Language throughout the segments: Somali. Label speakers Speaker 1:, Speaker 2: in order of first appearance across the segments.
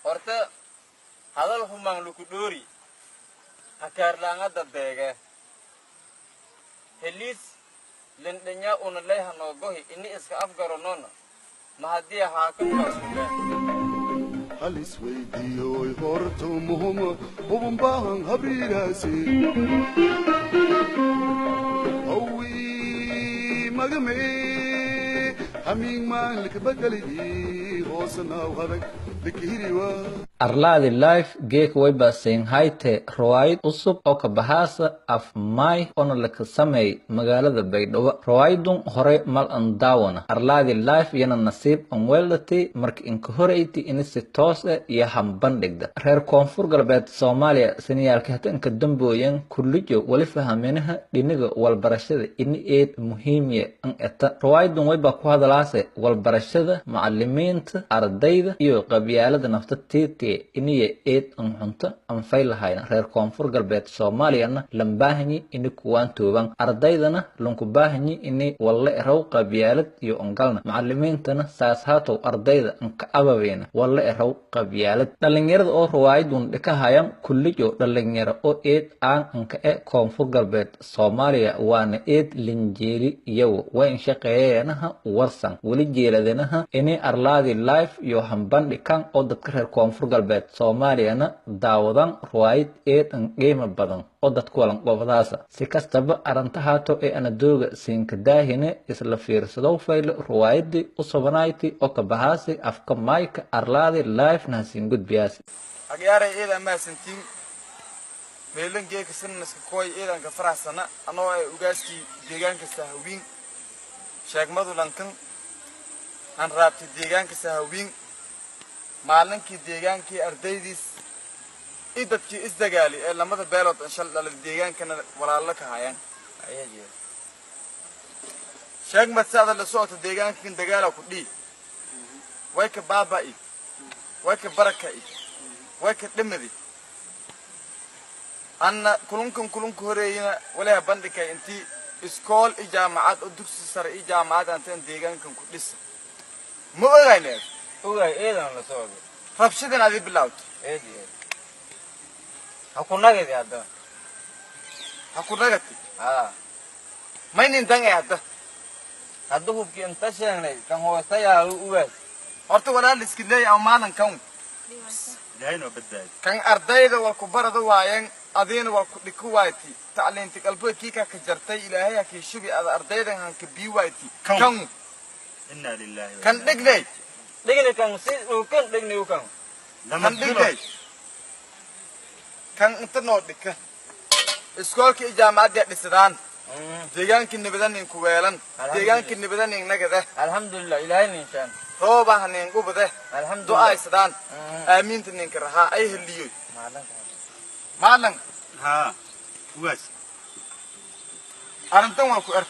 Speaker 1: Horta hadal humaan luku dhoori hakaarlaangada deege heliis lindhinya una leyha noogohi ini iska afgaronona mahadiya haakamka isku leh.
Speaker 2: Hal isweydiiyoy horta muhum hubunbaahan habriiraasi hawi magame hamiin maalinka bakaligi hoosanaaw hadag dikihiriwa.
Speaker 3: Arlaadi Live geeka wayba siinhayte riwaayad cusub oo ka bahaasa af maay oona laka sameey magaalada Baydhabo. Riwaayadun hore mal an daawana. Arlaadi Live yana nasiib an weeldati marka inka horeyti ini si toos ah iyo hambandhigda reer Koonfur Galbeed Soomaaliya siniyaalka hata inka dambooyan kullijo wali fahamenaha dhiniga walbarashada ini eed muhiimiya an eta. Riwaayadun wayba ku hadalaase walbarashada, macalimiinta, ardayda iyo qabyaalada nafta tiitiye iniya eed an xunto an faylahayna reer Koonfur Galbeed Soomaaliyana lambaahanyi ini kuwaan tooban, ardaydana lanku baahanyi ini walla erow qabyaalad iyo ongalna, macalimiintana saas haatow ardayda anka ababeena walla erow qabyaalad. Dhalinyarada oo riwaayadun dhikahayan kullijo dhalinyaro oo eed aan anka e Koonfur Galbeed Soomaaliya waana eed linjeeli iyago wayn shaqeeyeenaha warsan weli jeeladanaha ini Arlaadi Live iyo hambandhikan oo dadka reer Koonfur Galbeed Soomaaliyana daawadan riwaayad eed an qiimo badan oo dadku walan qobadaasa. Si kastaba arintahaato ee anadooga siinka daahine isla fiirsadow faylo riwaayadii u sobanayti oo ka bahaasi afka mayka Arlaadi Live nahasiin gudbiyaasi.
Speaker 4: Agyaaray ciidan mahadsantiin meelan geeka sinaska kooy ciidanka faraxsana anoo ay ugaaskii deegaanka Sahawiin sheegmadu lankan aan raabtay deegaanka Sahawiin maalinkii deegaankii ardaydiis i dadkii isdagaali ee lamada beelood in shal dhalay deegaankana walaalo ka hayaan. Sheegmad saada la socota deegaankan dagaala ku dhii way ka baaba'i, way ka baraka'i, way ka dhimadi. Anna kulunkan kulunka horeeyina waliha bandhigay intii iskool i jaamacad oo dugsi sare i jaamacad antaan deegaankan ku dhisa. Ma ogayneed?
Speaker 1: Ogay, eedan la socdo.
Speaker 4: Rabshadan adii bilawta.
Speaker 1: Eed eed ha ku nagadi hadda.
Speaker 4: Ha ku nagati.
Speaker 1: Haa.
Speaker 4: Maynin dangay hadda.
Speaker 1: Hadda hubki inta sheegnay kan hoostayaa ugaas.
Speaker 4: Horta walaal iska leeyahay ama maalinkan
Speaker 5: Ilaahay noo badbaadi.
Speaker 4: Kan ardayda waa ku barada waayeen, adiina waa ku dhiku wayti tacliinti qalbiga kiika ka jartay ilaahay ha kii shubi ada ardaydan hanka bii wayti.
Speaker 5: Kan.
Speaker 4: Kan.
Speaker 5: Inna lillahi wa
Speaker 4: kan
Speaker 5: inna
Speaker 4: dhignay.
Speaker 1: Dhigni kan si uu kan dhigni uu kan.
Speaker 5: Lama
Speaker 4: kan dhignay kan inta noo dhika iskoolka iyo jaamacadda dhisadaan deegaankii nibadan ku weelan.
Speaker 1: Alhamdulillah.
Speaker 4: Deegaankii nibadan nagada.
Speaker 1: Alxamdulilah, ilaahay ninshaan.
Speaker 4: Roobaha nin gubade.
Speaker 1: Alxamdulilah.
Speaker 4: Du'aysadaan aamiinta ninka rahaa ay heliyoy maalan.
Speaker 5: Haa, ugaas.
Speaker 4: Arrintan waa ku er.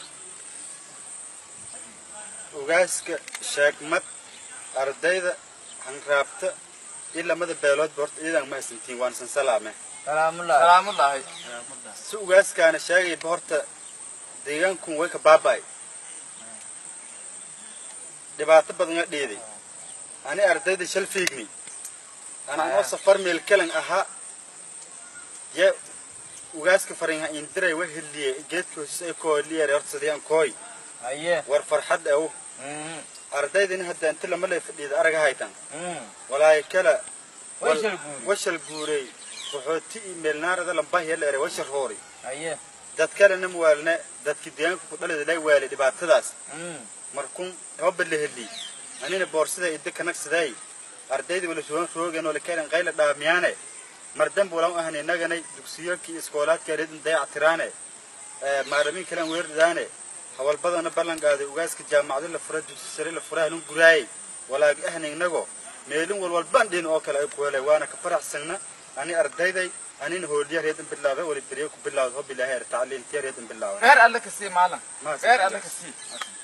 Speaker 5: Ugaaska sheegmad ardayda hanraabta in lamada beelood horta ciidan ma haysantiin waan san salaame.
Speaker 1: Salaamullahi.
Speaker 4: Salaamullaahi.
Speaker 5: Si ugaaskaana sheegayba horta deegaankun way ka baaba'ay, dhibaato badan dhiiday. Ani ardayda shal fiigni ana anoo safar meel kalan ahaa ye ugaaska farinha indiray wa heliye geedka hoosiis ay kooliyar horta sidii kooy.
Speaker 1: Haye.
Speaker 5: War farxad aw ardaydina hadda inta lama lay fadhiida araga haytan walaay kala.
Speaker 1: Washal guuray.
Speaker 5: Washal guuray qaxooti iyo meelnaarada lambahya la eray washal roori.
Speaker 1: Haye.
Speaker 5: Dad kalena muwaalne dadki deegaanka ku dhalida lay waalay dhibaatadaas. Markuun hooba la heli anina boorsada idda kanagsaday ardayda wala sugan roogan oo la keenan qayla dhaamiyaane mar dambe walaan ahanay naganay dugsiyoonkii iskoolaadka reedin dayactiraane maalimiin kalen weerdidaane hawalbadana ballan qaaday ugaaska jaamacado la fura dugsi sare la fura halun guraayay walaag ahnay nago meelin walwalbaan dhin oo kale ay ku helay waana ka faraxsanna ani ardayday anina hooliya reedin bilaabay wali beriyo ku bilaawday hob ilaahay tacliintiya reedin bilaabay.
Speaker 4: Khayr alle ka sii maalan, khayr alle ka sii,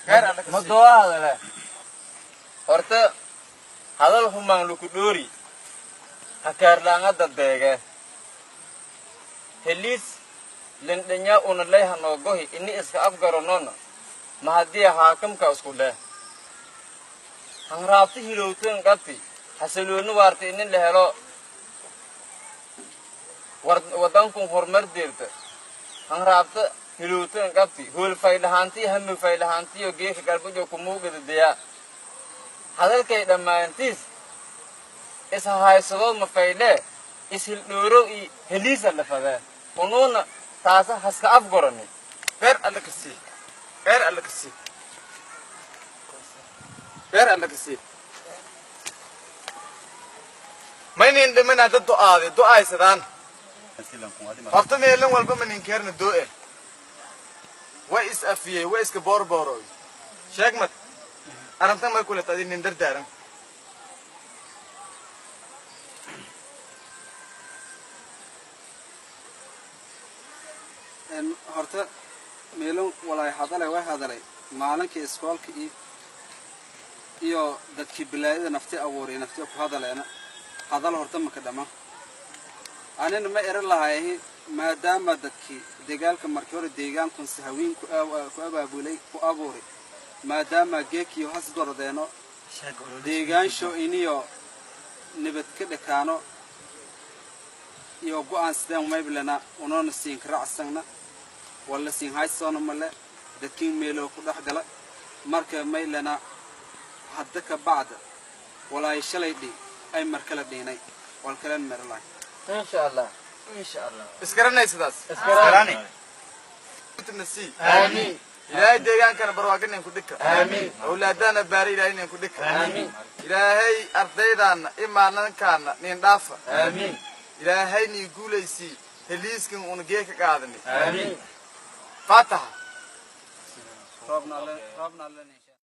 Speaker 4: khayr alle ka
Speaker 1: Ma
Speaker 4: sii.
Speaker 1: Duwaada leh horta hadal humaan luku dhoori hakaarlaangada deege heliis lindhinya una leyha noogohi ini iska afgaronona mahadiya haakamka isku leh hanraabta hilowteen qabti. Xasilooni waarta inin la helo, wadankun horumar deerta, hanraabta hilowtan qabti, hool faydhahaantiyo hami faydhahaantiyo geeka galbajo kumuugada deya. Hadalkay dhammaantiis ishahaysadood ma faydhee, ishildhoorow iyo heliisa lafadee, unuuna taasa haska afgorani.
Speaker 4: Beer Alla ka sii, beer Alla ka sii, beer Alla ka sii. Maynin dhimanaa dad du'aade du'aysadaan. Horta meelan walba maninkeerna doo'e way is afiyey, way iska boorbooroy. Sheegmad, arrintan may kulet adi nin dardaaran.
Speaker 6: Horta meelon walaay hadalay, way hadalay maalinkii iskoolka iyo dadkii bilaayada nafti abuuray, nafti ku hadaleena. Hadal horta maka dhama. Anina ma eran lahay, maadaama dadkii dagaalka markii hore deegaankun sahawiin ku abaabulay, ku abuuray, maadaama geekiyo has gordeeno deegaansho iniyo nabad ka dhakaano iyo go'aan sideen mayblena unoona siin karacsangna walla siin haysoona male dadkiin meeloo ku dhex gala. Marka maylena hadda ka bacda walaay shalay dhi ay mar kala dhiinay wal kalen merlahay.
Speaker 1: Insha Allah, insha Allah.
Speaker 4: Isgaranay sidaas.
Speaker 1: Isgarani.
Speaker 4: Nasi.
Speaker 1: Aamiin.
Speaker 4: Ilaahay deegaankana barwaaqo ku dhika.
Speaker 1: Aamiin.
Speaker 4: Awlaadana baari Ilaahay nin ku dhika.
Speaker 1: Aamiin.
Speaker 4: Ilaahay ardaydaana imaanankaana nin dhaafa.
Speaker 1: Aamiin.
Speaker 4: Ilaahay nii guulaysii heliiskan una gee ka qaadani.
Speaker 1: Aamiin.
Speaker 4: Faataxa.
Speaker 6: Roobna alle, roobna alle.